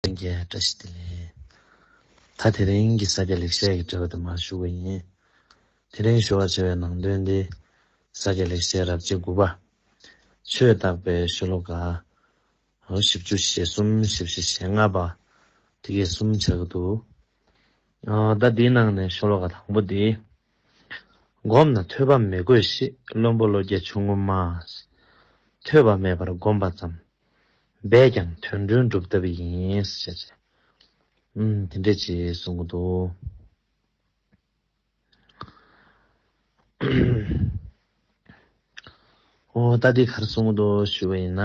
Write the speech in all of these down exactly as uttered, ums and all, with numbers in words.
ལྷན་རྒྱས་བཀྲ་ཤིས་བདེ་ལེགས། ད་དེ་རིང་གི་ས་སྐྱ་ལེགས་བཤད་ཀྱི་འགྲེལ་པ་དེ་མར་ཞུ་བ་ཡིན། དེ་རིང་ཞུ་བར་བྱ་བའི་ནང་དོན་འདི། ས་སྐྱ་ལེགས་བཤད་རབ་བྱེད་དགུ་པ། ཆོས་བརྟག་པའི་ཤོ་ལོ་ཀ་བཞི་བཅུ་ཞེ་གསུམ། བཞི་བཅུ་ཞེ་ལྔ་པ། དེ་གའི་གསུམ་ཆགས་ཀྱི་འདུག་ཨ། ད་འདིའི་ནང་ནས་ཤོ་ལོ་ཀ་དང་པོ་འདི། བསྒོམས་ན་ཐོས་པ་མི་དགོས་ཞེས། བླུན་པོ་བློ་རྒྱ་ཆུང་ངུ་མ། ཐོས་པ་མེད་པར་བསྒོམས་པ་ཙམ། འབད་ཀྱང་དོན་མཐུན་འགྲུབ་ལྟ་བུ་ཡིན། ཟེར་བྱས། ཨུམ། དེ་འདྲས་ཅིག་གསུང་གི་འདུག་ཨོ། ད་འདི་ག་རེ་གསུང་གི་འདུག་ཞུ་བ་ཡིན་ན།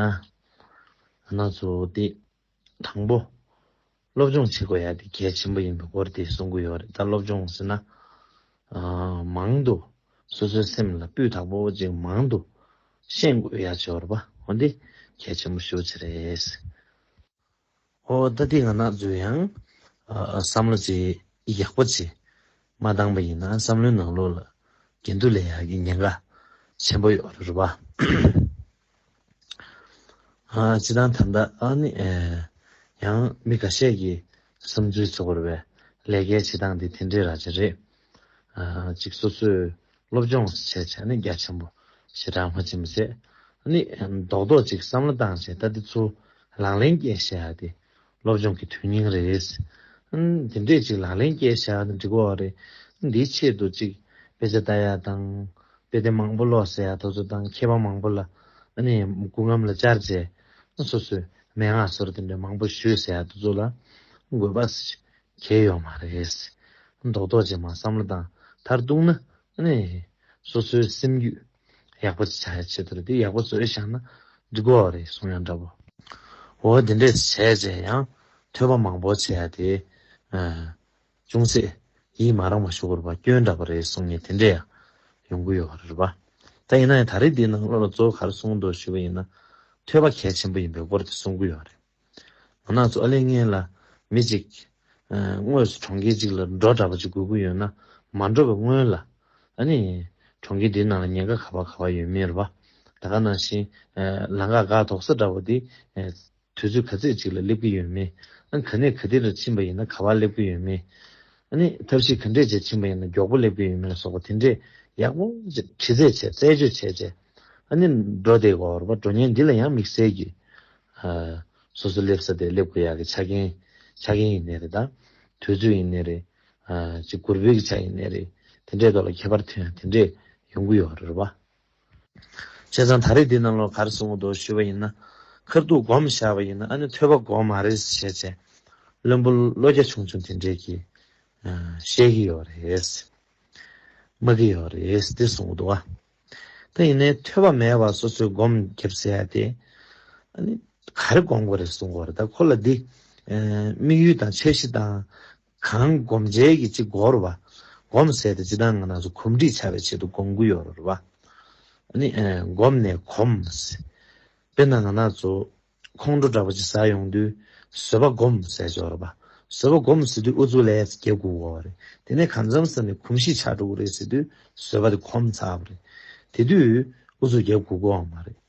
ང་ཚོ་འདི། དང་པོ། སློབ་སྦྱོང་བྱེད་དགོས་ཡ་དེ་གལ་ཆེན་པོ་ཡིན་པའི་སྐོར་དེ་གསུང་གི་ཡོད་རེད། ད་སློབ་སྦྱོང་ཟེར་ན། ཨ། མང་དུ། སོ་སོའི་སེམས་ལ་སྤུས་དག་པོ་ཅིག་མང་དུ་ཤེས་དགོས་ཡ་ཅིག་ཡོད་རེད་པ། འོ་འདི་གལ་ཆེན་པོ་ཞེ་པོ་ཅིག་རེད། ཨོ། ད་འདི་ང་རང་ཚོས་ཡང་། ཨ། བསམ་བློ་ཅིག་ཡག་པོ་ཅིག་མ་བཏང་པ་ཡིན་ན་བསམ་བློའི་ནང་ལོགས་ལ་འགལ་འདུ་སླེབས་ཡག་གི་ཉེན་ཁ་ཆེན་པོ་ཡོད་རེད་པ། ཨ། སྤྱིར་བཏང་ད་ལྟ་ཨ་ནི། ཨེ། ཡང་མི་ཁ་ཤས་ཀྱི་བསམ་ཚུལ་ཚོ་བར་བའི་ལས་ཀའི་བྱེད་སྟངས་འདི་དེ་འདྲའི་ར་ཅིག་རེད། ཨ། ཅིག་སོ་སོས་སློབ་སྦྱོང་བྱས་བྱས་ནས་རྒྱ་ཆེན་པོ་ཞེ་དྲག་མ་ཕྱིན་པ་བྱས། ཨ་ནི་རྡོག་རྡོག་ཅིག་བསམ་བློ་བཏང་བྱས། ད་འདི་ཚོ་ལག་ལེན་བཀལ་བྱས་ཡ་དེ་སློབ་སྦྱོང་གི་དོན་སྙིང་རེད། ཨ། དེ་འདྲས་ཅིག་ལག་ལེན་བཀལ་བྱས་ཡ་ནི་འགྲིག་གི་ཡོད་རེད། འདིའི་ཆེད་དུ་ཅིག་དཔེ་ཆ་ལྟ་ཡ་དང་། དཔེ་དེབ་མང་པོ་ཀློག་ཟེར་ཡ་དེ་ཚོ་དང་། མཁས་པ་མང་པོ་ལ་ཨ་ནི་སྐུ་ངམ་ལ་བཅར་བྱས། སོ་སོས་མན་ངག་སོགས་དེ་འདྲ་མང་པོ་ཞུས་ཟེར་ཡ་དེ་ཚོ་ལ་དགོས་པ་གལ་ཡོད་མ་རེད། རྡོག་རྡོག་ཅིག་མར་བསམ་བློ་བཏང་མཐར་གཏུགས་ན། ཨ་ནི་སོ་སོའི་སེམས་རྒྱུད་ཡག་པོ་ཅིག་ཆགས་ཡ་ཆེད་དུ་རེད། དེ་ཡག་པོ་བཟོས་བཞག་ན་འགྲིག་གི་ཡོད་རེད་གསུང་ཡ་འདྲ་པོ། འོ། དེ་འདྲས་བྱས་བྱས་ཡང་ཐོས་པ་མང་པོ་བྱས་ཡ་དེ། ཨ། ཅུང་ཟད་ཡིད་མ་རངས་པ་ཞུ་དགོས་རེད་པ། སྐྱོན་འདྲ་པོ་རེད་གསུང་མཁན་དེ་འདྲས་ཡང་ཡོང་གི་ཡོད་རེད་པ། ད་ཡིན་ན་ཡང་ད་རེས་འདིའི་ནང་ལོགས་ལ་གཙོ་བོ་ག་རེ་གསུང་འདུག་ཞུས་པ་ཡིན་ན། ཐོས་པ་གལ་ཆེན་པོ་ཡིན་པའི་སྐོར་དེ་གསུང་གི་ཡོད་རེད། ང་རང་ཚོ་ཨ་ལས་ངན་ལ་མི་གཅིག་ཨ། དངོས་སུ་གྲོང་ཁྱེར་གཅིག་ལ་འགྲོ་འདྲ་པོ་ཅིག་དགོས་ཀྱི་ཡོད་ན། མ་འགྲོ་བའི་སྔོན་ལ། ཨ་ནི་གྲོང་ཁྱེར་འདིའི་ནང་ལ་ཉེན་ཁ་ག་པར་ག་པར་ཡོད་མེད་རེད་པ། ད་ག་ནང་བཞིན། ཨ། ལམ་ཁ་འགག་དོག་ས་འདྲ་པོ་འདི། ཨ། དུས་ཚོད་ག་ཚོད་ཅིག་ལ་སླེབས་ཀྱི་ཡོད་མེད། ཨ། ག་ནས་ག་དེ་ལ་ཕྱིན་པ་ཡིན་ན་ག་པར་སླེབས་ཀྱི་ཡོད་མེད། ཨ་ནི་ཐབས་ཤེས་ག་འདྲས་བྱས་ཕྱིན་པ་ཡིན་ན་མགྱོགས་པོ་སླེབས་ཀྱི་ཡོད་མེད་ལ་སོགས་པ་དེ་འདྲས་ཡག་པོ་ཅིག་དྲི་རྩད་བྱས། རྩད་གཅོད་བྱས་བྱས། ཨ་ནི་འགྲོ་བསྡད་དགོས་རེད་པ། འགྲོ་མཁན་འདི་ལ་ཡང་དམིགས་བསལ་གྱི། ཨ། སོ་སོ་སླེབས་ས་དེ་སླེབས་དགོས་ཡག་གི་ཆ་རྐྱེན། ཆ་རྐྱེན་ཡིན་ནའི་རེད། ད་དུས་ཚོད་ཡིན་ནའི་རེད། ཨ། ཅིག་གུར་པའི་གི་ཆ་ཡིན་ནའི་རེད། དེ་འདྲས་ཐོག་ལ་ཁྱད་པར་ཐོན་ཡ་དེ་འདྲས་ཡོང་གི་ཡོད་རེད་པ། བྱས་ཙང་ད་རེས་འདི་ནང་ལོགས་ག་རེ་གསུང་གི་འདུག་ཞུས་པ་ཡིན་ན། ཁ་ཐུག་སྒོམ་བཞག་པ་ཡིན་ན། ཨ་ནི་ཐོས་པ་སྒོམ་མ་རེད་བྱས་བྱས། བླུན་པོ་བློ་རྒྱ་ཆུང་ཆུང་དེ་འདྲས་ཀྱིས། ཨ། བཤད་ཀྱི་ཡོད་རེད། སྨྲ་གི་ཡོད་རེད། དེ་གསུང་གི་འདུག་པ། ད་ཡིན་ནའི་ཐོས་པ་མེད་པར་སོ་སོས་སྒོམ་བརྒྱབ་ཟེར་ཡ་དེ། ཨ་ནི་ག་རེ་སྒོམ་དགོས་རེད་གསུང་གི་ཡོད་རེད། ད་ཁོ་ལ་འདི། ཨ། དམིགས་ཡུལ་དང་འཆར་གཞི་དང་། གང་སྒོམ་བྱེད་ཀྱི་ཅིག་དགོས་རེད་པ། སྒོམ་ཟེར་དེ་སྤྱིར་བཏང་ང་རང་ཚོ་གོམས་འདྲིས་ཆགས་པའི་ཆེད་དུ་སྒོམ་གྱི་ཡོད་རེད་པ། ཨ་ནི། ཨ། སྒོམ་ནས་གོམས། དཔེར་ན་ང་རང་ཚོ་ཁོང་ཁྲོ་འདྲ་པོ་ཅིག་ཟ་ཡོང་དུས་བཟོད་པ་སྒོམ་ཟེར་ཅིག་ཡོད་རེད་པ། བཟོད་པ་སྒོམ་ཟེར་དུས་ཨུ་ཚུགས་ལས་རྒྱབ་དགོས་ཀྱི་ཡོད་རེད། དེ་ནས་གང་འཚམ་ས་ནས་གོམས་གཤིས་ཆགས་འགྲོ་གི་རེད་ཟེར་དུས་བཟོད་པ་དེ་གོམས་ཚར་བ་རེད། དེ་དུས་ཨུ་ཚུགས་རྒྱབ་དགོས་ཀྱི་ཡོད་མ་རེད།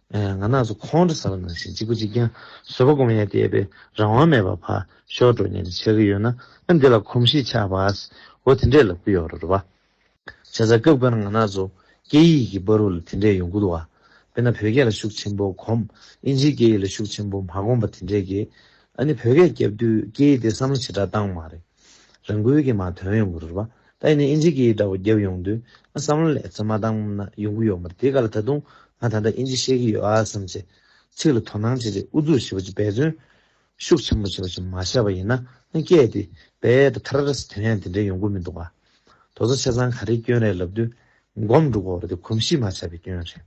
ཨ། ང་རང་ཚོ་ཁོང་ཁྲོ་ཟ་བ་ནང་བཞིན་གཅིག་པུ་གཅིག་རྐྱང་བཟོད་པ་སྒོམ་ཡ་དེ་དཔེ་རང་དབང་མེད་པར་ཕར་ཤོར་འགྲོ་མཁན་དེ་ཆགས་ཀྱི་ཡོད་ན། ཨ། འདི་ལ་གོམས་གཤིས་ཆགས་པ། འོ་དེ་འདྲས་ལབ་ཀྱི་ཡོད་རེད་པ། བྱས་ཙང་སྐབས་འགའ་ང་རང་ཚོ་སྐད་ཡིག་གི་བར་དུ་ལ་དེ་འདྲས་ཡོང་གི་འདུག་པ། དཔེར་ན་བོད་སྐད་ལ་ཤུགས་ཆེན་པོ་གོམས། ཨིན་ཇིའི་སྐད་ཡིག་ལ་ཤུགས་ཆེན་པོ་མ་གོམས་པ་དེ་འདྲས་ཀྱིས། ཨ་ནི་བོད་སྐད་རྒྱབ་དུས་སྐད་ཡིག་དེ་བསམ་བློ་ཞེ་དྲག་བཏང་མ་རེད། རང་འགུལ་གྱིས་མར་ཐོན་ཡོང་གི་རེད་པ། ད་ཡིན་ནའི་ཨིན་ཇི་སྐད་ཡིག་འདྲ་པོ་རྒྱབ་ཡོང་དུས། ཨ། བསམ་བློ་ལས་ཙམ་མ་བཏང་ན་ཡོང་གི་ཡོད་མ་རེད། དེ་ག་ལ་ད་དུང་ང་ད་ལྟ་ཨིན་ཇི་ཤེས་ཀྱི་ཡོད་ཨ་བསམ་བྱས། ཚིག་ལ་དོ་སྣང་བྱེད་བྱས་ཨུ་ཚུགས་ཞེ་པོ་ཅིག་འབད་བརྩོན་ཤུགས་ཆེན་པོ་བྱེད་པ་ཞིག་མ་བྱས་པ་ཡིན་ན། ཨ། སྐད་དེ་རྦད་དེ་ཐར་ར་ཐོན་ཡ་དེ་འདྲ་ཡོང་གི་མི་འདུག་ག། དེ་ཚོ་བྱས་ཙང་ག་རེའི་སྐྱོན་རེད་ལབ་དུས། སྒོམ་འགྲོ་དགོས་རེད་དེ། གོམས་གཤིས་མ་ཆགས་པའི་སྐྱོན་རེད།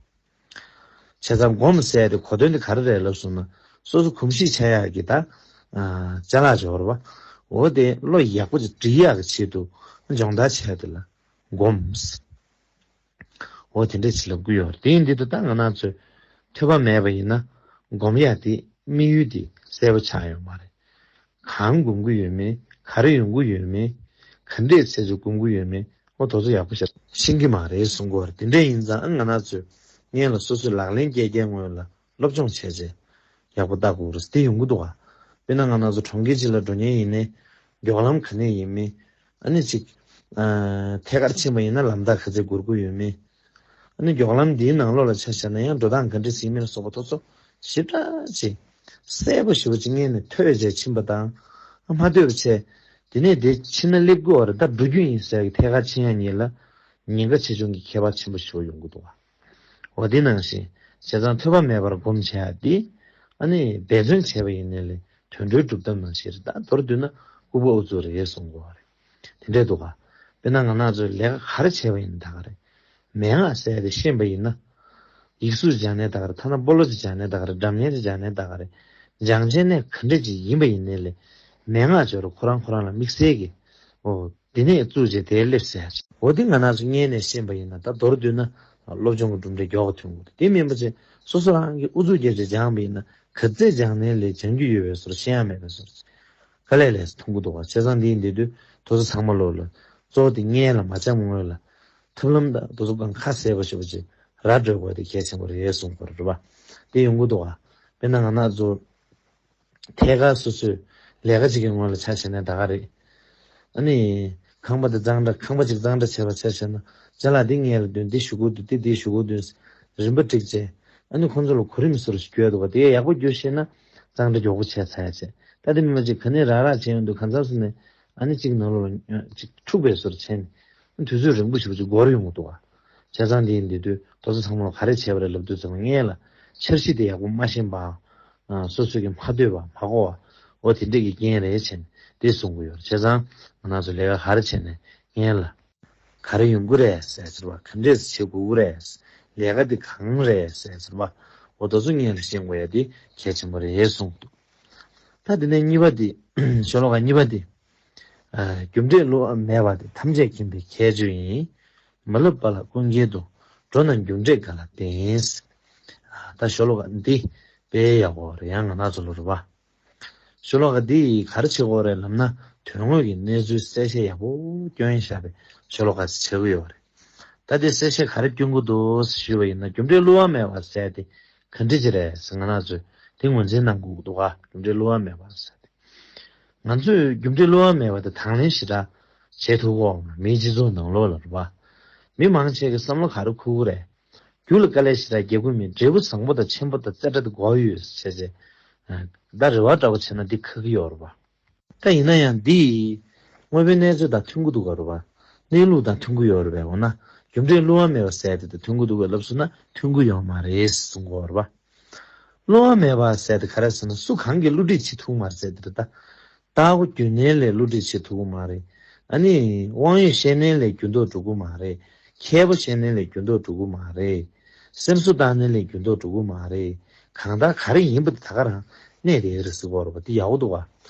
བྱས་ཙང་སྒོམ་ཟེར་དེ་གོ་དོན་དེ་ག་རེ་རེད་ལབ་སོང་ན། སོ་སོ་གོམས་གཤིས་ཆགས་ཡག་གི་ད། ཨ། ཅ་ལག་ཅིག་ཡོད་རེད་པ། འོ་དེ་བློ་ཡག་པོ་ཅིག་སྒྲིལ་ཡག་གི་ཆེད་དུ་སྦྱོང་བརྡར་བྱས་དེ་ལ་སྒོམ། འོ་དེ་འདྲས་ཅིག་ལབ་ཀྱི་ཡོད་རེད། དེ་ཡིན་དུས་ད་ལྟ་ང་རང་ཚོས་ཐོས་པ་མེད་པ་ཡིན་ན། སྒོམ་ཡག་དེ་དམིགས་ཡུལ་དེ་གསལ་པོ་ཆགས་ཡོད་མ་རེད། གང་སྒོམ་གྱི་ཡོད་མེད། ག་རེ་ཡོང་གི་ཡོད་མེད། ག་འདྲས་ཚེ་ཚོད་སྒོམ་གྱི་ཡོད་མེད། འོ་དེ་ཚོ་ཡག་པོ་ཞིག་ཤེས་ཀྱི་མ་རེད་གསུང་གི་ཡོད་རེད། དེ་འདྲས་ཡིན་ཙང་། ཨ། ང་རང་ཚོས་སྔོན་ལ་སོ་སོས་ལག་ལེན་བཀལ་བཀལ་སྔོན་ལ་སློབ་སྦྱོང་བྱས་བྱས་ཡག་པོ་ལྟ་དགོས་རེད། དེ་ཡོང་གི་འདུག་ག། དཔེར་ན་ང་རང་ཚོ་གྲོང་ཁྱེར་གཅིག་ལ་འགྲོ་མཁན་ཡིན་ནའི་མགྱོགས་ལམ་ག་ནས་ཡིན་མིན། ཨ་ནི་ཅིག་ཨ། ཐད་ཀར་ཕྱིན་པ་ཡིན་ན་ལམ་ཐག་ག་ཚད་འགོར་གྱི་ཡོད་མེད། ཨ་ནི་མགྱོགས་ལམ་འདིའི་ནང་ལོགས་ལ་ཆ་བཞག་ན་ཡང་འགྲོ་སྟངས་ག་འདྲ་ཞིག་ཡིན་མིན་ལ་སོགས་པ་ཐོག་ཚོ་ཞིབ་ཕྲ་ཅིག་གསལ་པོ་ཞེ་པོ་ཅིག་སྔོན་ནས་ཐོས་བྱས་ཕྱིན་པ་དང་། ཨ། མ་ཐོས་པ་བྱས། དེ་ནས་དེ་ཕྱིན་ན་སླེབས་དགོས་པ་རེད། ད་འགྲོ་རྒྱུ་ཡིན་ཟེར་གི་ཐད་ཀར་ཕྱིན་ཡ་གཉིས་ལ་ཉེན་ཁ་ཆེ་ཆུང་གི་ཁྱད་པར་ཆེན་པོ་ཞེ་པོ་ཡོང་གི་འདུག་བ། འོ་དེ་ནང་བཞིན་བྱས་ཙང་ཐོས་པ་མེད་པར་སྒོམ་བྱས་ཏེ། ཨ་ནི་འབད་བརྩོན་བྱས་པ་ཡིན་ནའི་ལས་དུད་འགྲོའི་གྲུབ་མཐའ་ནང་བཞིན་རེད། ད་མདོར་བསྡུས་ན་ལྐུགས་པ་ཨུ་ཚུགས་རེད་གསུང་དགོས་པ་རེད། དེ་འདྲས་འདུག་ག། དཔེར་ན་ང་རང་ཚོས་ལས་ཀ་ག་རེ་བྱས་པ་ཡིན་ད་ག་རེད། མན་ངག་ཟེར་དེ་ཤེས་པ་ཡིན་ན། ཡིག་གཟུགས་སྦྱང་ནའི་ད་ག་རེད། ཐ་ན་སྤོ་ལོ་ཅིག་སྦྱང་ནའི་ད་ག་རེད། སྒྲ་སྙན་ཅིག་སྦྱང་ནའི་ད་ག་རེད། སྦྱང་བྱའི་གནས་ག་འདྲས་ཅིག་ཡིན་པ་ཡིན་ནའི་ལས། མན་ངག་སྦྱོར་ཁོ་རང་ཁོ་རང་ལ་དམིགས་བསལ་གྱི། འོ། འདི་ནས་བཙུགས་བྱས་དེར་སླེབས་ཟེར་ཡ་ཅིག་འོ་དེ་ང་རང་ཚོ་སྔོན་ནས་ཤེས་པ་ཡིན་ན་ད་མདོར་བསྡུས་ན་སློབ་སྦྱོང་གི་གྲུབ་འབྲས་མགྱོགས་པ་ཐོན་གྱི་འདུག་དེ་མིན་པ་བྱས་སོ་སོ་རང་གིས་ཨུ་ཚུགས་རྒྱབ་བྱས་སྦྱངས་པ་ཡིན་ན་ག་ཚད་སྦྱངས་ནའི་ལས་སྦྱང་རྒྱུ་ཡོད་པའི་བཟོ་འདྲ་ཤེས་ཡ་མེད་པའི་བཟོ་འདྲ་ཅིག་དཀའ་ལས་ལས་སུ་མཐོང་གི་འདུག་བ། བྱས་ཙང་འདི་ཡིན་དུས་དུས་དེ་ཚོ་ཚང་མ་ལོག་ལ་གཙོ་བོ་དེ་སྔོན་ལ་མ་སྦྱངས་སྔོན་ལ་ཐབས་ལམ་དང་དེ་ཚོ་གང་ཁ་གསལ་པོ་ཞེ་པོ་ཅིག་ར་སྤྲོད་དགོས་དེ་གལ་ཆེན་པོ་རེད་གསུངས་པ་རེད་བ། དེ་ཡོང་གི་འདུག་བ། དཔེར་ན་ང་རང་ཚོ། ཐད་ཀར་སོ་སོས་ལས་ཀ་ཅིག་གི་སྔོན་ལ་ཆ་བཞག་ན་ད་ག་རེད། ཨ་ནི། ཁང་པ་དེ་གཙང་སྦྲ། ཁང་པ་ཅིག་གཙང་སྦྲ་བྱས་པ་ཆ་བཞག་ན་ཅ་ལག་འདི་སྔོན་ལ་འདོན། འདི་གཞུག་གུ་འདོན། འདི་འདི་གཞུག་གུ་འདོན། རིམ་པ་བསྒྲིགས་བྱས། ཨ་ནི་ཁོང་ཚོ་ལ་གོ་རིམ་བཟོ་འདྲ་ཞིག་བསྐྱོད་འདུག་ག། དེ་ཡག་པོ་བསྒྱུར་ཤེས་ན་གཙང་སྦྲ་མགྱོགས་པོ་བྱས་ཚར་ཡ་བྱས། ད་དེ་མིན་པ་ཅིག་ག་ནས་རག་རག་བྱས་ཡོང་དུས་གང་འཚམ་སོང་ནས་ཨ་ནི་ཅིག་ནང་ལོགས་ལ་ཅིག་འཁྲུག་པའི་བཟོ་འདྲ་བྱས་ནས་དུས་ཚོད་རིང་པོ་ཞེ་པོ་ཅིག་འགོར་ཡོང་གི་འདུག་ག། བྱས་ཙང་འདི་ཡིན་དུས་དུས་དེ་ཚོ་ཚང་མ་ལ་ག་རེ་བྱས་པ་རེད་ལབ་དུས་ཙམ་སྔོན་ལ་འཆར་གཞི་དེ་ཡག་པོ་མ་ཤེས་པ། ཨ། སོ་སོ་གིས་མ་ལྟོས་པ་མ་གོ་བ། འོ་དེ་འདྲས་ཀྱི་རྐྱེན་རེད་བྱས་ནས་དེ་གསུང་གི་ཡོད་རེད། བྱས་ཙང་ང་རང་ཚོ་ལས་ཀ་ག་རེ་བྱས་ནས་སྔོན་ལ་ག་རེ་ཡོང་གི་རེད་ཟེར་ཟེར་བ། ག་འདྲས་བྱེད་དགོས་ཀྱི་རེད། ལས་ཀ་འདི་གང་རེད་ཟེར་ཟེར་བ། འོ་དེ་ཚོ་སྔོན་ལ་ཤེས་དགོས་ཡ་དེ་གལ་ཆེན་པོ་རེད་གསུངས་འདུག་ད་དེ་ནས་གཉིས་པ་དེ། ཤོ་ལོ་ཀ་གཉིས་པ་དེ། ཨ། རྒྱུ་འབྲས་བསླུ་བ་མེད་པ་དེ་ཐམས་ཅད་མཁྱེན་པའི་ཁྱད་ཆོས་ཡིན། མ་བསླབ་པ་ལ་ཀུན་མཁྱེན་དུ། འགྲོ་རྣམས་རྒྱུ་འབྲས་འགའ་ལ་བརྟེན། ཨ། ད་ཤོ་ལོ་ཀ་འདི་དཔེ་ཡག་པོ་རེད། ཡང་ང་རང་ཚོ་ལ་རེད་པ། ཤོ་ལོ་ཀ་འདི་ག་རེ་བྱེད་དགོས་རེད་ལབ་ན་དོན་དངོས་ཀྱི་གནས་ཚུལ་གསལ་བཤད་ཡག་པོ་སྐྱོན་བཞག་པའི་ཤོ་ལོ་ཀ་ཅིག་ཆགས་ཀྱི་ཡོད་རེད། ད་འདི་གསལ་བཤད་ག་རེ་སྐྱོན་གྱི་འདུག་ཞུས་པ་ཡིན་ན་རྒྱུ་འབྲས་བསླུ་བ་མེད་པ་ཟེར་དེ་ག་འདྲ་ཅིག་རེད་ཟེར་ང་རང་ཚོས་དེ་ངོས་འཛིན་གནང་དགོས་ཀྱི་འདུག་ག། རྒྱུ་འབྲས་བསླུ་བ་མེད་པ་ཟེར་དེ། ང་ཚོས་རྒྱུ་འབྲས་བསླུ་བ་མེད་པ་དེ་དང་ལེན་ཞེ་དྲག་བྱེད་ཐུབ་ཀྱི་ཡོད་མ་རེད། མིའི་སྤྱི་ཚོགས་ནང་ལོགས་ལ་རེད་པ། མི་མང་ཆེ་གི་བསམ་བློ་ག་རེ་འཁོར་གྱི་རེད། རྒྱུ་ལ་དཀའ་ལས་ཞེ་དྲག་རྒྱག་གི་མེད། འབྲས་བུ་བཟང་པོ་དང་ཆེན་པོ་དང་རྩེ་གྲ་དེ་དགོས་ཡོད་ཟེར་བྱས། ད་རེ་བ་འདྲ་པོ་བྱས་ན་འདི་ཁག་གི་ཡོད་རེད་པ། ད་ཡིན་ན་ཡང་འདི་དངོས་པོའི་གནས་ཚུལ་དང་མཐུན་གྱི་འདུག་ག་རེད་པ། གནས་ལུགས་དང་མཐུན་གྱི་ཡོད་རེད་པས། འོ་ན་རྒྱུ་འབྲས་བསླུ་བ་མེད་པ་ཟེར་དེ་དང་མཐུན་གྱི་འདུག་གས་ལབ་སོང་ན་མཐུན་གྱི་ཡོད་མ་རེད་གསུང་གི་ཡོད་རེད་པ། བསླུ་བ་མེད་པ་ཟེར་དེ་ག་རེ་ཟེར་ན་སུ་གང་གིས་བསླུ་བྲིད་བྱེད་ཐུབ་མ་རེད་ཟེར་དེ་རེད་ད། བདག་པོ་རྒྱུ་ནོར་ལས་བསླུ་བྲིད་བྱེད་ཐུབ་ཀྱི་མ་རེད། ཨ་ནི་དབང་ཡོད་ཤེས་ནོར་ལས་འགྱུར་ལྡོག་འགྲོ་གི་མ་རེད། མཁས་པོ་ཤེས་ནོར་ལས་འགྱུར་ལྡོག་འགྲོ་གི་མ་རེད། སེམས་གསོ་བཏང་ནོར་ལས་འགྱུར་ལྡོག་འགྲོ་གི་མ་རེད། གང་ལྟར་ག་རེ་ཡིན་པ་དེ་ད་ག་རང་གནས་དེ་རེད་ཟེར་གྱི་ཡོད་རེད་པ། དེ་ཡག་པོ་འདུག་ག།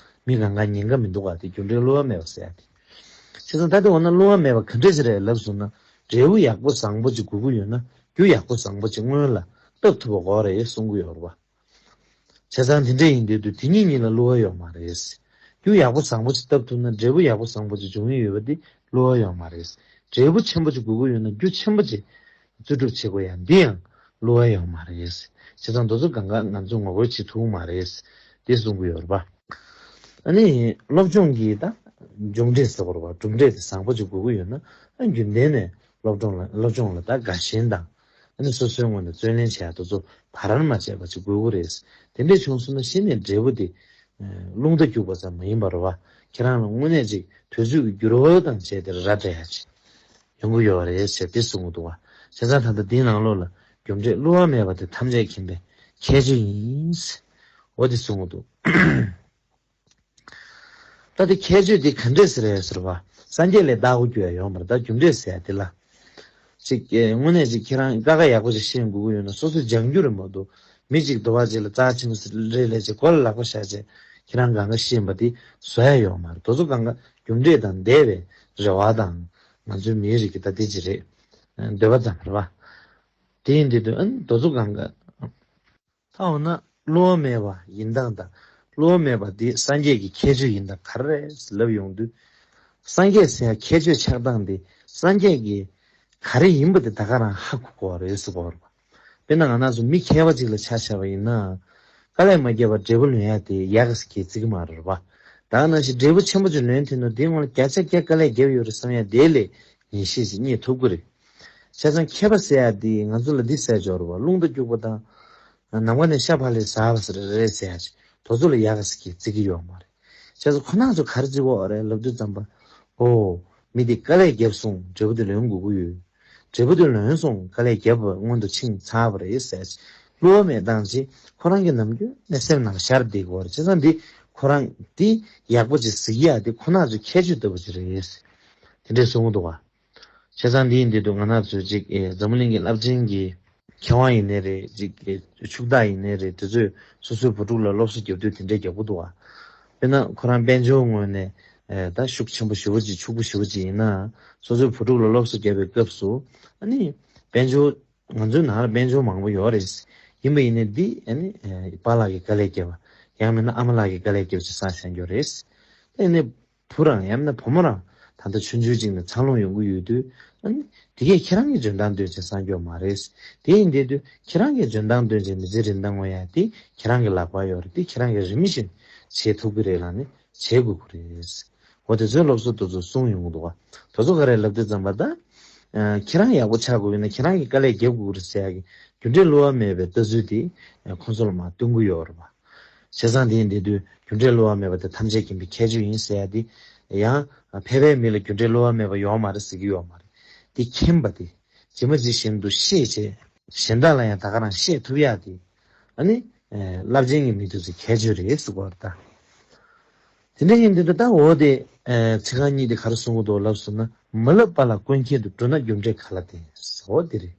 མི་གང་ག་ཉེན་ཁ་མི་འདུག་ག། དེ་རྒྱུ་འབྲས་བསླུ་བ་མེད་པ་ཟེར་ཡ་དེ། བྱས་ཙང་ད་དེ་འོ་ན་བསླུ་བ་མེད་པ་ག་འདྲ་ཞིག་རེད་ལབ་སོང་ན་འབྲས་བུ་ཡག་པོ་བཟང་པོ་ཅིག་དགོས་ཀྱི་ཡོད་ན་རྒྱུ་ཡག་པོ་བཟང་པོ་ཅིག་སྔོན་ལ་བཏབ་ཐུབ་པ་དགོས་རེད་གསུང་གི་ཡོད་རེད་པ། བྱས་ཙང་དེ་འདྲ་ཡིན་དུས་དུས་དེ་གཉིས་གཉིས་ལ་བསླུ་བ་ཡོད་མ་རེད། རྒྱུ་ཡག་པོ་བཟང་པོ་ཅིག་བཏབ་ཐུབ་ན་འབྲས་བུ་ཡག་པོ་བཟང་པོ་ཅིག་འབྱུང་གི་ཡོད་པ་འདི་བསླུ་བ་ཡོད་མ་རེད། འབྲས་བུ་ཆེན་པོ་ཅིག་དགོས་ཀྱི་ཡོད་ན་རྒྱུ་ཆེན་པོ་ཅིག་རྩིས་སྤྲོད་བྱེད་དགོས་ཡ་འདི་ཡང་བསླུ་བ་ཡོད་མ་རེད། བྱས་ཙང་དེ་ཚོ་གང་ག་ང་ཚོས་ངོ་རྒོལ་བྱེད་ཐུབ་མ་རེད། དེ་གསུང་གི་ཡོད་རེད་པ། ཨ་ནི་སློབ་སྦྱོང་གི་ད་མཇུག་འབྲས་ཟེར་དགོས་རེད་པ། གྲུབ་འབྲས་དེ་བཟང་པོ་ཅིག་དགོས་ཀྱི་ཡོད་ན་ཨ་རྒྱུན་ལྡན་ནས་སློབ་སྦྱོང་ལ་སློབ་སྦྱོང་ལ་ད་དགའ་ཞེན་དང་། ཨ་ནི་སོ་སོའི་ངོས་ནས་བརྩོན་ལེན་བྱེད་ཡ་དེ་ཚོ་བར་མ་ཆད་པ་ཅིག་དགོས་ཀྱི་རེད། དེ་འདྲས་བྱུང་སོང་ན་གཞི་ནས་འབྲས་བུ་དེ་རླུང་རྟ་རྒྱུག་པ་ཙམ་མ་ཡིན་པ་རེད་པ། ཁྱེད་རང་ལ་དངོས་གནས་ཅིག་དུས་ཚོད་ཀྱི་འགྱུར་བ་དང་བཅས་ཏེ་ར་སྤྲད་ཡ་ཅིག་ཡོང་གི་ཡོད་རེད་ཟེར་དེ་གསུང་གི་འདུག་བ། བྱས་ཙང་ད་ལྟ་འདིའི་ནང་ལོགས་ལ་རྒྱུ་འབྲས་བསླུ་བ་མེད་པ་དེ་ཐམས་ཅད་མཁྱེན་པའི་ཁྱད་ཆོས་ཡིན། འོ་དེ་གསུང་གི་འདུག་ད་དེ་ཁྱད་ཆོས་དེ་ག་འདྲས་ཟེར་ཡ་ཟེར་བ། སངས་རྒྱས་ལས་བདག་པོ་རྒྱུ་ཡ་ཡོད་མ་རེད། ད་རྒྱུ་འབྲས་ཟེར་ཡ་དེ་ལ། ཅིག་ཨེ། དངོས་གནས་ཅིག་ཁྱེད་རང་ཀ་ཁ་ཡག་པོ་ཅིག་ཤེས་དགོས་ཀྱི་ཡོད་ན་སོ་སོས་སྦྱང་རྒྱུ་རེད་མ་གཏོགས་མི་ཅིག་དོ་བ་ཅིག་ལ་རྩ་ཆེན་པོ་རེ་ལས་ཅིག་མགོ་ལ་ལག་པ་བཞག་བྱས་ཁྱེད་རང་གང་ག་ཤེས་པ་དེ་བཟོ་ཡ་ཡོད་མ་རེད། དེ་ཚོ་གང་ག་རྒྱུ་འབྲས་དང་འདས་པའི་རེ་བ་དང་ང་ཚོའི་མིའི་རིགས་ཀྱི་ད་དེ་ཅིག་རེད། འདོད་པ་ཙམ་རེད་བ། དེ་ཡིན་དུས་དུས་ཨ་ནི་དེ་ཚོ་གང་ག་ད་འོ་ན་བསླུ་བ་མེད་པ་ཡིན་སྟངས་དང་བསླུ་བ་མེད་པ་འདི་སངས་རྒྱས་ཀྱི་ཁྱད་ཆོས་ཡིན་སྟངས་ག་རེ་རེད་ལབ་ཡོང་དུས། སངས་རྒྱས་ཟེར་ཡ་ཁྱད་ཆོས་ཆགས་སྟངས་འདི་སངས་རྒྱས་ཀྱི་ག་རེ་ཡིན་པ་དེ་ད་ག་རང་ཧ་གོ་གོ་བ་རེད་ཟེར་གོ་བ་རེད་པ། དཔེར་ན་ང་རང་ཚོ་མི་མཁས་པ་ཅིག་ལ་ཆ་བཞག་པ་ཡིན་ན། དཀའ་ལས་མ་བརྒྱབ་པར་འབྲས་བུ་ལོན་ཡ་དེ་ཡག་གི་བརྩི་གི་མ་རེད་པ། ད་ནང་བཞིན་འབྲས་བུ་ཆེན་པོ་ཅིག་ལོན་ཐུབ་ན་དེའི་སྔོན་ལ་བརྒྱ་ཆ་བརྒྱ་དཀའ་ལས་བརྒྱབ་ཡོད་རེད་བསམ་ཡ་དེ་ལས་ངེས་ཤེས་ཤིག་རྙེད་ཐུབ་ཀྱི་རེད། བྱས་ཙང་མཁས་པ་ཟེར་ཡ་དེ་ང་ཚོ་ལ་འདི་ཟེར་འཇོག་རེད་པ། རླུང་རྟ་རྒྱུག་པ་དང་། ནམ་མཁའ་ནས་ཤ་བག་ལེབ་ཟ་བ་ཟེར་རེད་ཟེར་ཡ་ཅིག་དེ་ཚོ་ལ་ཡག་གི་བརྩི་གི་ཡོད་མ་རེད། བྱས་ཙང་ཁོ་རང་ཚོ་ག་རེ་བརྩི་གི་རེད་ལབ་དུས་ཙམ་པ། ཨོ། མི་དེ་དཀའ་ལས་བརྒྱབ་སོང་། འབྲས་བུ་དེ་ལོན་དགོས་ཀྱི་ཡོད། འབྲས་བུ་དེ་ལོན་སོང་། དཀའ་ལས་བརྒྱབ་པ་སྔོན་དུ་ཕྱིན་ཚར་བ་རེད་ཟེར། བསླུ་བ་མེད་སྟངས་ཀྱིས་ཁོ་རང་གི་ནམ་རྒྱུན་ནས་སེམས་ནང་ཤར་བསྡད་ཀྱི་ཡོད་རེད། བྱས་ཙང་འདི་ཁོ་རང་འདི་ཡག་པོ་ཅིག་གཟིགས་ཡ་དེ་ཁོ་རང་ཚོའི་ཁྱད་ཆོས་ལྟ་བུ་ཅིག་རེད། དེ་འདྲས་གསུང་གི་འདུག་བ། བྱས་ཙང་འདི་ཡིན་དུས་ང་རང་ཚོའི་ཅིག་ཨེ་འཛམ་བུ་གླིང་གི་རླབས་ཆེན་གྱི་མཁས་དབང་ཡིན་ནའི་རེད། ཅིག་ཨེ་ཕྱུག་བདག་ཡིན་ནའི་རེད། དེ་ཚོས་སོ་སོའི་བུ་ཕྲུག་ལ་སློབ་གསོ་རྒྱབ་དུས་དེ་འདྲས་རྒྱག་གི་འདུག་བ། དཔེར་ན་ཁོ་རང་དཔལ་འབྱོར་ངོས་ནས་ཨེ་ད་ཤུགས་ཆེན་པོ་ཞེ་པོ་ཅིག་ཕྱུག་པོ་ཞེ་པོ་ཅིག་ཡིན་ན། སོ་སོའི་བུ་ཕྲུག་ལ་སློབ་གསོ་རྒྱབ་པའི་སྐབས་སུ་ཨ་ནི་དཔལ་འབྱོར། ང་ཚོའི་ནང་ལ་དཔལ་འབྱོར་མང་པོ་ཡོད་རེད། ཡིན་པ་ཡིན་ནའི་འདི་ཨ་ནི་ཨེ་པཱ་ལགས་ཀྱིས་དཀའ་ལས་བརྒྱབ་པ། ཡང་མིན་ན་ཨ་མ་ལགས་ཀྱིས་དཀའ་ལས་བརྒྱབ་ཅིག་བསགས་བཞག་རྒྱུ་རེད། ད་ཡིན་ནའི་བུ་རང་ཡང་མིན་ན་བུ་མོ་རང་ད་ལྟ་ཆུང་ཆུང་ཅིག་ནས་འཚར་ལོངས་ཡོང་གི་ཡོད་དུས། ཨ་ནི་དེ་གས་ཁྱེད་རང་གི་འཇོན་ཐང་སྟོན་བྱས་བསགས་རྒྱུ་མ་རེད། དེ་ཡིན་བསྡད་དུས་ཁྱེད་རང་གི་འཇོན་ཐང་སྟོན་བྱས་མི་ཚེ་རིན་ཐང་ངོ་ཡ་དེ་ཁྱེད་རང་གི་ལག་པར་ཡོད་རེད། དེ་ཁྱེད་རང་གིས་རིམ་བཞིན་བྱེད་ཐུབ་ཀྱི་རེད་ལབ་ནས་བྱེད་དགོས་ཀྱི་རེད། འོ་དེ་ཚོའི་སློབ་གསོ་དེ་ཚོ་གསུངས་ཡོང་གི་འདུག་བ། དེ་ཚོ་ག་རེ་ལབ་དུས་ཙམ་པ་ད། ཨ་ཁྱེད་རང་ཡག་པོ་ཆགས་དགོས་ཡོད་ན་ཁྱེད་རང་གིས་དཀའ་ལས་རྒྱབ་དགོས་རེད་ཟེར་ཡག་གི་རྒྱུ་འབྲས་བསླུ་བ་མེད་པའི་ལྟ་ཚུལ་དེ་ཁོང་ཚོ་ལ་མར་སྟོན་གྱི་ཡོད་རེད་བ། བྱས་ཙང་དེ་ཡིན་དུས་རྒྱུ་འབྲས་བསླུ་བ་མེད་པ་དེ་ཐམས་ཅད་མཁྱེན་པའི་ཁྱད་ཆོས་ཡིན་ཟེར་ཡ་དེ། ཡང་ཕལ་པའི་མི་ལ་རྒྱུ་འབྲས་བསླུ་བ་མེད་པ་ཡོད་མ་རེད་ཟེར་གྱི་ཡོད་མ་རེད། དེ་མཁྱེན་པ་དེ། ཇི་མ་ཇི་བཞིན་དུ་ཤེས་བྱས། གཞན་དག་ལ་ཡང་ད་ག་རང་བཤད་ཐུབ་ཡག་དེ། ཨ་ནི། ཨེ་རླབས་ཆེན་གྱི་མི་དེ་ཚོའི་ཁྱད་ཆོས་རེད་ཟེར་གྱི་ཡོད་རེད་ད། དེ་འདྲ་ཡིན་དུས་ད་འོ་དེ། ཨེ་ཚིག་རྐང་གཉིས་དེ་ག་རེ་གསུང་གི་འདུག་ལབ་སོང་ན། མི་སློབ་པ་ལ་ཀུན་མཁྱེན་དུ། འགྲོ་ན་རྒྱུ་འབྲས་ག་ལ་བརྟེན། འོ་དེ་རེད།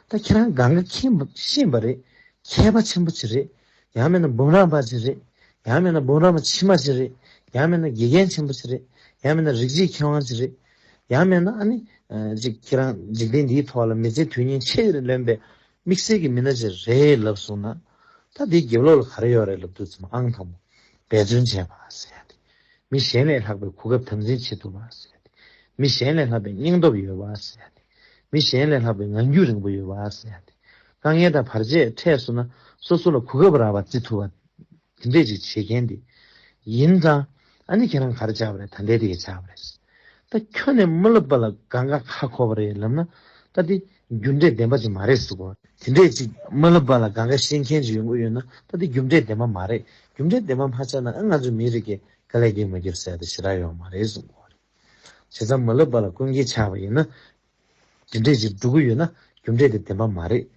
ད་ཁྱེད་རང་གང་ག་མཁྱེན་པ་ཤེས་པ་རེད། མཁས་པ་ཆེན་པོ་ཅིག་རེད། ཡང་མིན་ན་འབུམ་རམས་པ་ཅིག་རེད། ཡང་མིན་ན་འབུམ་རམས་པ་ཕྱི་མ་ཅིག་རེད། ཡང་མིན་ན་དགེ་རྒན་ཆེན་པོ་ཅིག་རེད། ཡང་མིན་ན་རིགས་གཅིག་མཁས་དབང་ཅིག་རེད། ཡང་མིན་ན་ཨ་ནི། ཨ་ཅིག་ཁྱེད་རང་འཇིག་རྟེན་འདིའི་ཐོག་ལ་མི་ཚེ་དུས་ཡུན་ཆེ་རུ་ལོན་པའི་དམིགས་བསལ་གྱི་མི་སྣ་ཅིག་རེད་ལབ་སོང་ན། ད་འདིའི་རྒྱབ་ལོགས་ལ་ག་རེ་ཡོད་རེད་ལབ་དུས་ཙམ་ཨང་དང་པོ། འབད་བརྩོན་བྱས་པ་ཟེར་ཡ་དེ། མི་གཞན་ལས་ལྷག་པའི་གོ་སྐབས་དམ་འཛིན་བྱེད་ཐུབ་པ་ཟེར་ཡ་དེ། མི་གཞན་ལས་ལྷག་པའི་སྙིང་སྟོབས་ཡོད་པ་ཟེར་ཡ་དེ། མི་གཞན་ལས་ལྷག་པའི་ངང་རྒྱུད་རིང་པོ་ཡོད་པ་ཟེར་ཡ་དེ། དཀའ་ངལ་དང་བར་ཆད་འཕྲད་སོང་ན་སོ་སོ་ལ་གོ་སྐབས་རག་པ་བརྩི་ཐུབ་པ། དེ་འདྲས་ཅིག་བྱེད་མཁན་དེ་ཡིན་ཙང་། ཨ་ནི་ཁྱེད་རང་ག་རེ་ཆགས་པ་རེད། ད་ལྟའི་དེ་ག་ཆགས་པ་རེད། ད་ཁྱོན་ནས་མི་སློབ་པ་ལ་གང་ག་ཧ་གོ་བ་རེད་ལབ་ན། ད་དེ་རྒྱུ་འབྲས་ལྡན་པ་ཅིག་མ་རེད་ཟེར་གོ། དེ་འདྲས་ཅིག་མི་སློབ་པ་ལ་གང་ག་ཤེས་མཁན་ཅིག་ཡོང་གི་ཡོད་ན། ད་དེ་རྒྱུ་འབྲས་ལྡན་པ་མ་རེད། རྒྱུ་འབྲས་ལྡན་པ་མ་ཆགས་ན་ཨ་ང་ཚོ་མི་རིགས་ཀྱི་དཀའ་ལས་རྒྱག་མ་རྒྱག་ཟེར་ཡ་དེ་ཞེ་དྲག་ཡོད་མ་རེད་གསུང་གོ་རེད། བྱས་ཙང་མི་སློབ་པ་ལ་ཀུན་མཁྱེན་ཆགས་པ་ཡིན་ན། དེ་འདྲས་ཅིག་འགྲོ་གི་ཡོད་ན་རྒྱུ་འབྲས་དེ་བདེན་པ་མ་རེད།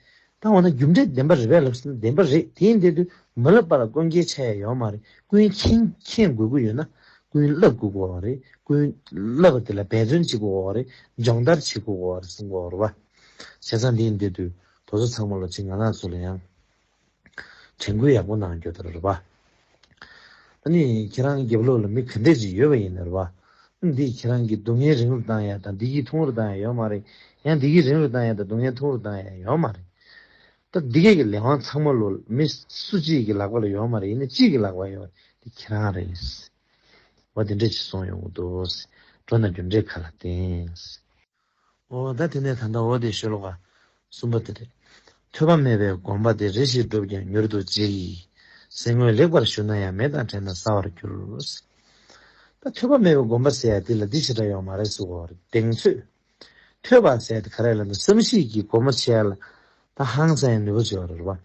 ད་འོ་ན་རྒྱུ་འབྲས་བདེན་པ་རེད་པས་ལབ་ཟེར་ན་བདེན་པ་རེད། དེ་ཡིན་དེ་དུས་མི་སློབ་པ་ལ་ཀུན་མཁྱེན་ཆགས་ཡ་ཡོད་མ་རེད། ཀུན་མཁྱེན་མཁྱེན་དགོས་ཀྱི་ཡོད་ན་ཀུན་བསླབ་དགོས་ཀྱི་ཡོད་རེད། ཀུན་བསླབ་པ་དེ་ལ་འབད་བརྩོན་བྱེད་དགོས་ཀྱི་ཡོད་རེད། སྦྱོང་བརྡར་བྱེད་དགོས་ཀྱི་ཡོད་རེད་གསུང་གི་ཡོད་རེད་པ། བྱས་ཙང་དེ་ཡིན་དེ་དུས་དེ་ཚོ་ཚང་མ་ལོ་གཅིག་ང་རང་ཚོ་ལ་ཡང་། དྲན་སྐུལ་ཡག་པོ་གནང་རྒྱུ་དེ་རེད་པ། ཨ་ནི་ཁྱེད་རང་རྒྱབ་ལོགས་ལ་མི་ག་འདྲས་ཅིག་ཡོད་པ་ཡིན་ན་རེད་པ། འདི་ཁྱེད་རང་གི་སྡུག་བསྔལ་རིང་རུ་བཏང་ཡ་དང་བདེ་སྐྱིད་ཐུང་རུ་བཏང་ཡ་ཡོད་མ་རེད། ཡང་བདེ་སྐྱིད་རིང་རུ་བཏང་ཡ་དང་སྡུག་བསྔལ་ཐུང་རུ་བཏང་ཡ་ཡོད་མ་རེད། ད་འདི་གས་ཀྱི་ལས་དབང་ཚང་མ་ལོ་མི་སུ་གཅིག་གི་ལག་པ་ལ་ཡོད་མ་རེད། ཡིན་ན་གཅིག་གི་ལག་པ་ཡོད་རེད། འདི་ཁྱེད་རང་རེད། འོ་དེ་འདྲས་ཅིག་གསུངས་ཡོང་གི་འདུག་འགྲོ་ན་རྒྱུ་འབྲས་ག་ལ་བརྟེན། འོ་ད་དེ་ནས་ད་ལྟ་འོ་དེ་ཤོ་ལོ་ཀ་གསུམ་པ་དེ་རེད། ཐོས་པ་མེད་པའི་སྒོམ་པ་དེ། རེ་ཞིག་བསྒྲུབས་ཀྱང་མྱུར་དུ་འཇིག་ཟེར། ངོས་ལེགས་པར་ཞུ་ན་ཡང་། མེ་དང་བྲལ་ན་སྲ་བར་འགྱུར། ད་ཐོས་པ་མེད་པའི་སྒོམ་པ་ཟེར་ཡ་དེ་ལ་འདི་ཞེ་དྲག་ཡོད་མ་རེད་ཟེར་གོ་རེད། གདེང་ཚོད། ཐོས་པ་ཟེར་ཡ་དེ་ག་རེ་ལབ་ན་བསམ་གཞིག་གི་སྒོམ་པ་བྱེད་ཡ་ལ་ད་ཧང་སང་ཡ་ནུས་པ་ཅིག་ཡོད་རེད་པ།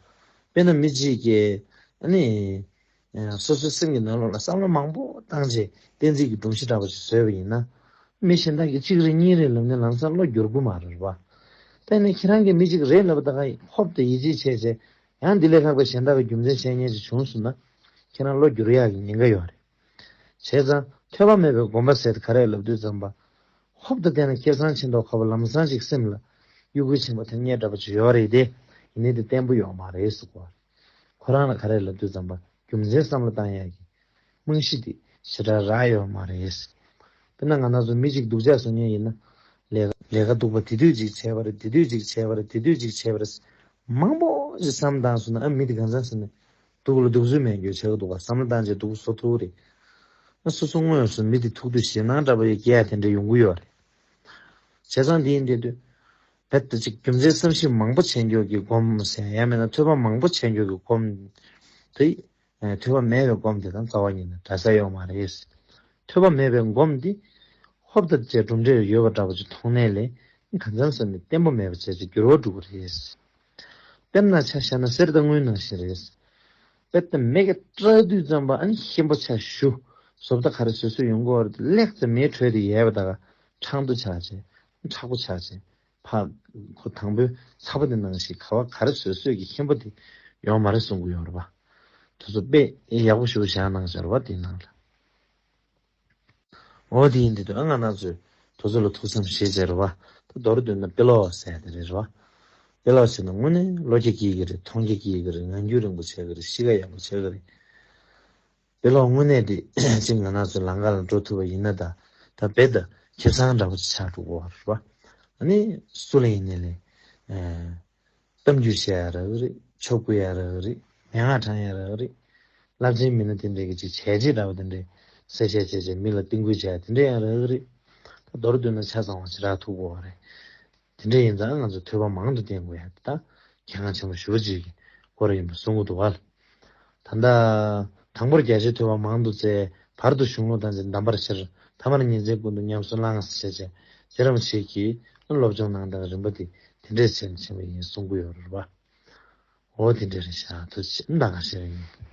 དཔེར་ན་མི་གཅིག་གིས་ཨ་ནི། ཨ་སོ་སོའི་སེམས་ཀྱི་ནང་ལོགས་ལ་བསམ་བློ་མང་པོ་བཏང་རྗེས་གཏན་ཚིགས་ཀྱི་སྒྲོམ་གཞི་འདྲ་པོ་ཞིག་བཟོས་པ་ཡིན་ན། མི་གཞན་དག་གིས་གཅིག་རེ་གཉིས་རེ་ལབ་ནས་ལམ་སང་བློ་འགྱུར་གྱི་མ་རེད་པ། དེ་ནས་ཁྱེད་རང་གིས་མི་གཅིག་རེད་ལབ་པ་དང་ཧོབ་སྟེ་ཡིད་ཆེས་བྱས་རྗེས་ཡང་འདི་ལས་ལྷག་པའི་གཞན་དག་གི་རྒྱུ་མཚན་བཤད་མཁན་ཞིག་བྱུང་སོང་ན། ཁྱེད་རང་བློ་འགྱུར་ཡག་གི་ཉེན་ཁ་ཡོད་རེད། བྱས་ཙང་ཐོས་པ་མེད་པའི་སྒོམ་པ་ཟེར་དེ་ག་རེ་ལབ་དུས་ཙམ་པ། ཧོབ་ཏེ་བལྟས་ན་ཁེ་བཟང་ཆེ་མདོག་ཁ་པོ་ལམ་སང་ཅིག་སེམས་ལ་གཡོ་འགུལ་ཆེན་པོ་ཐེབས་མཁན་འདྲ་པོ་ཅིག་ཡོད་རེད་དེ། ཡིན་ནའི་དེ་བརྟན་པོ་ཡོད་མ་རེད་ཟེར་གོ། ཁོ་རང་ལ་ག་རེ་ལབ་དུས་ཙམ་པ་རྒྱུ་མཚན་བསམ་བློ་བཏང་ཡག་གི་རྨང་གཞི་དེ་ཞེ་དྲག་རག་ཡོད་མ་རེད། དཔེར་ན་ང་རང་ཚོ་མི་གཅིག་སྡུག་ཅག་བཟོ་མཁན་ཡིན་ན། ལས་ཀ་ལས་ཀ་སྡུག་པ་དེ་དུས་གཅིག་བྱས་པ་རེད། དེ་དུས་གཅིག་བྱས་པ་རེད། དེ་དུས་གཅིག་བྱས་པ་རེད། མང་པོ་ཞིག་བསམ་བཏང་སོང་ན་ཨ་མི་དེ་གང་ཚང་ཟེར་ནས། སྡུག་ལ་སྡུག་ཚུལ་མེད་རྒྱུ་བྱེད་ཀྱི་འདུག་ག་བསམ་བློ་བཏང་རྗེས་སྡུག་བཟོ་ཐུབ་རེད། ཨ་སོ་སོ་དངོས་སུ་མི་དེ་ཐུག་དུས་ཞེད་སྣང་འདྲ་པོ་ཡི་སྐྱེ་ཡ་དེ་འདྲ་ཡོང་གི་ཡོད་རེད། བྱས་ཙང་འདི་ཡིན་དུས་དུས། རྦད་དེ་ཅིག་རྒྱུ་མཚན་བསམ་གཞིག་མང་པོ་བྱེད་རྒྱུ་གི་སྒོམ་ཟེར་ཡང་མིན་ན་ཐོས་པ་མང་པོ་བྱེད་རྒྱུ་གི་སྒོམ། དེ་ཐོས་པ་མེད་པའི་སྒོམ་དེ་དང་རྩ་བ་ཉིད་ནས་འདྲ་ས་ཡོད་མ་རེད། ཐོས་པ་མེད་པའི་སྒོམ་འདི་ཧོབ་ཏེ་བྱས་གྲུབ་འབྲས་ཡོད་པ་འདྲ་པོ་ཅིག་མཐོང་ནས་ལས་གང་འཚམ་ས་ནས་བརྟན་པོ་མེད་པ་བྱས་ཅིག་འགྱུར་བ་འགྲོ་གི་རེད། དཔེར་ན་ཆ་བཞག་ན་གསེར་དང་དངུལ་ནང་བཞིན་རེད། དཔེ་དེ་མེ་གི་སྐྲག་དུས་ཙམ་པ་ཨ་ནི་ཤན་པ་ཆ་ཞུ། བཟོ་ལྟ་ག་རེ་བཟོས་བཟོས་ཡོང་གི་ཡོད་རེད། ལེགས་ཙམ་མེ་དྲོད་དེ་ཡལ་བ་དང་ཁྲང་དུ་ཆགས་བྱས། མཁྲེགས་པོ་ཆགས་བྱས། ཕ་ཁོ་དང་པོའི་ཚ་པོ་དེ་ནང་བཞིན་ག་བ་ག་རེ་བཟོས་བཟོས་ཀྱི་ཤན་པ་དེ་ཡོང་མ་རེད་གསུང་གི་ཡོད་རེད་པ། དེ་ཚོ་དཔེ་ཡག་པོ་ཞིག་བཞག་གནང་བཞག་རེད་པ། དེའི་ནང་ལ། འོ་དེ་ཡིན་དུས་ང་རང་ཚོས་དེ་ཚོ་ལ་ཐུགས་བསམ་བཞེས་བྱས་རེད་པ། ད་མདོར་བསྡུས་ན་དཔེ་ཀློག་ཟེར་དེ་རེད་པ། དཔེ་ཀློག་བྱས་ན་དངོས་གནས་བློ་སྐྱེད་སྐྱེ་གི་རེད། མཐོང་རྒྱ་སྐྱེ་གི་རེད། ངང་རྒྱུད་རིང་པོ་བྱེད་གི་རེད། གཤིས་ཀ་ཡག་པོ་བྱེད་གི་རེད། དཔེ་ཀློག་དངོས་གནས་དེ་ཅིག་ང་རང་ཚོ་ལམ་ཁ་ལ་འགྲོ་ཐུབ་པ་ཡིན་ན་ད་ད་དཔེ་ད་ཁེ་བཟང་འདྲ་པོ་ཅིག་ཆགས་འགྲོ་གི་རེད་པ། ཨ་ནི་སུ་ལ་ཡིན་ནའི་ལས་གཏམ་རྒྱུད་བཤད་ཡ་རག་གི་རེད། ཆོ་ག་ཡ་རག་གི་རེད། མན་ངག་བགྲང་ཡ་རག་གི་རེད། རླབས་ཆེན་མི་སྣ་དེ་འདྲས་ཀྱི་ཅིག་བྱས་རྗེས་འདྲ་པོ་དེ་འདྲས་གསལ་བཤད་བྱས་བྱས་མི་ལ་བསྟུན་སྐུལ་བྱས་ཡ་དེ་འདྲས་ཡང་རག་གི་རེད། ད་མདོར་བསྡུས་ན་ཆ་ཚང་བ་ཞིག་རག་ཐུབ་དགོས་པ་རེད། དེ་འདྲས་ཡིན་ཙང་ང་ཚོ་ཐོས་པ་མང་དུ་བསྟེན་དགོས་ཡ་དེ་ད་གལ་འགངས་ཆེན་པོ་ཞེ་པོ་ཅིག་གི་སྐོར་ཡིན་པ་གསུང་གི་འདུག་བ། ད་ལྟ་དང་པོར་རྒྱ་ཆེའི་ཐོས་པ་མང་དུ་བཙལ། བར་དུ་གཞུང་ལུགས་དང་འཛིན་གདམས་པར་ཤར། ཐ་མར་ཉིན་མཚན་ཀུན་ཏུ་ཉམས་སུ་བླངས་ཟེར་བྱས་རྗེ་རིན་པོ་ཆེ་གིས་སློབ་སྦྱོང་གནང་སྟངས་རིམ་པ་དེ་དེ་འདྲས་བྱས་ནས་ཕྱིན་པ་ཡིན་གསུང་གི་ཡོད་རེད་པ། འོ་དེ་འདྲས་རེད་ཤག་ཐུགས་རྗེ་ཆེ། ད་ག་ཤེད་ཡིན།